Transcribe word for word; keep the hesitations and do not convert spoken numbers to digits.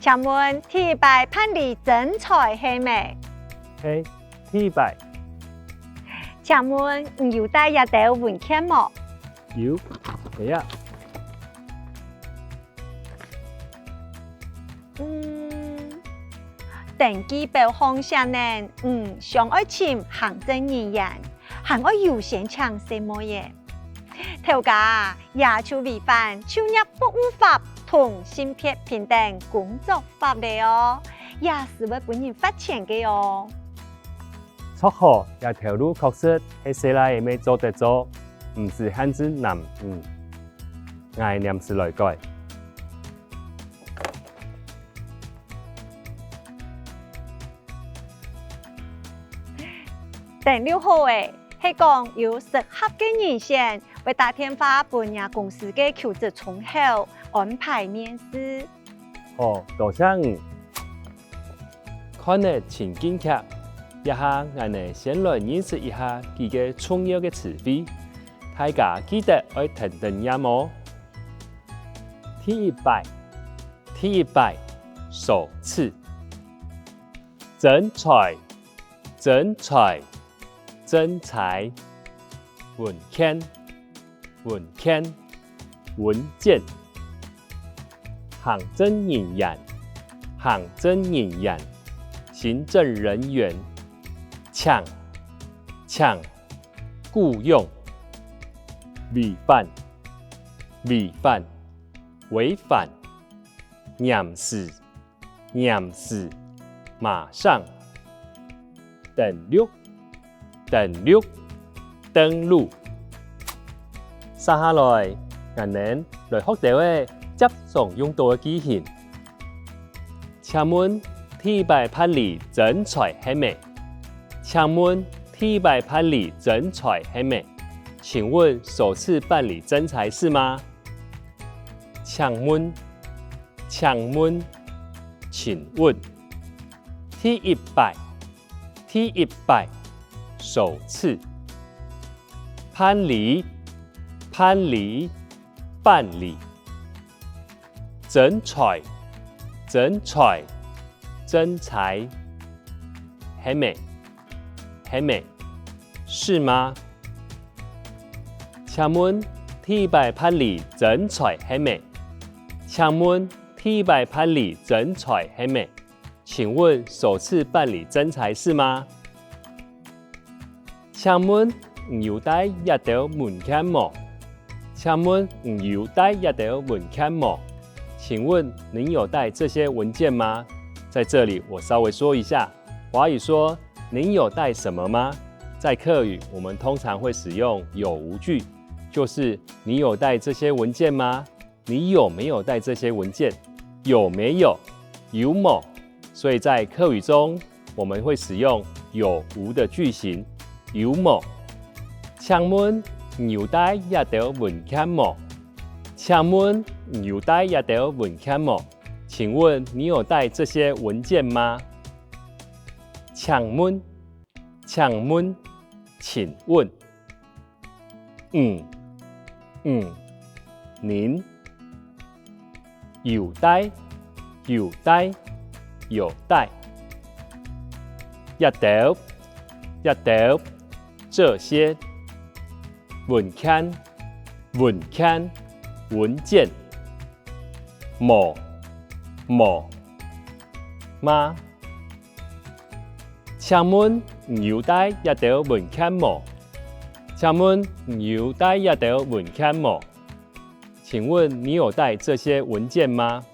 請問第一擺辦理徵才係無？係，第一擺。請問你有帶這兜文件無？有，係啊。嗯，登記表項寫等，嗯，想愛請行政人員，還愛優先請細妹仔。頭家啊， 這就違反就業服務法同性別平等工作法了哦，這係會分人罰錢个哦。著好，這頭路確實係細賴仔乜做得做，毋使限制男女。𠊎黏時來改。登錄好咧，係講有適合个人選， 會打電話分若公司个求職窗口安排面試。好，多謝你。看了情境劇，這下𠊎等先來認識一下幾個重要个詞彙，大家記得愛跈等唸哦。第一擺，第一擺，首次。徵才，徵才，徵才。文件， 文件、文件。行政人員，行政人員，行政人員。請，請，僱用。違反，違反，違反。黏時， 黏時，馬上。登錄，登錄，登錄。接下來，𠊎等來學兜仔輒常用著个句型。請問第一擺辦理徵才係無？請問第一擺辦理徵才係無？請問首次辦理徵才是嗎？請問， 請問，請問。第一擺，第一擺，首次。辦理，辦理，辦理。徵才，徵才，徵才。係無？係無？是嗎？請問第一擺辦理徵才係無？請問第一擺辦理徵才係無？請問首次辦理徵才是嗎？請問你有帶這兜文件無？請問你有帶這兜文件無？請問您有帶這些文件嗎？在這裡我稍微說一下，華語說您有帶什麼嗎？在客語，我們通常會使用有無句，就是你有帶這些文件嗎？你有沒有帶這些文件？有沒有？有無？所以在客語中，我們會使用有無的句型，有無？請問你有帶這兜文件無？請問你有帶這兜文件無？請問你有帶這些文件嗎？請問，請問，請問。 你，你，您。有帶，有帶，有帶。這兜，這兜，這些。文件，文件，文件。無，無，嗎？ 請問你有帶這兜文件無？請問你有帶這兜文件無？請問你有帶這些文件嗎？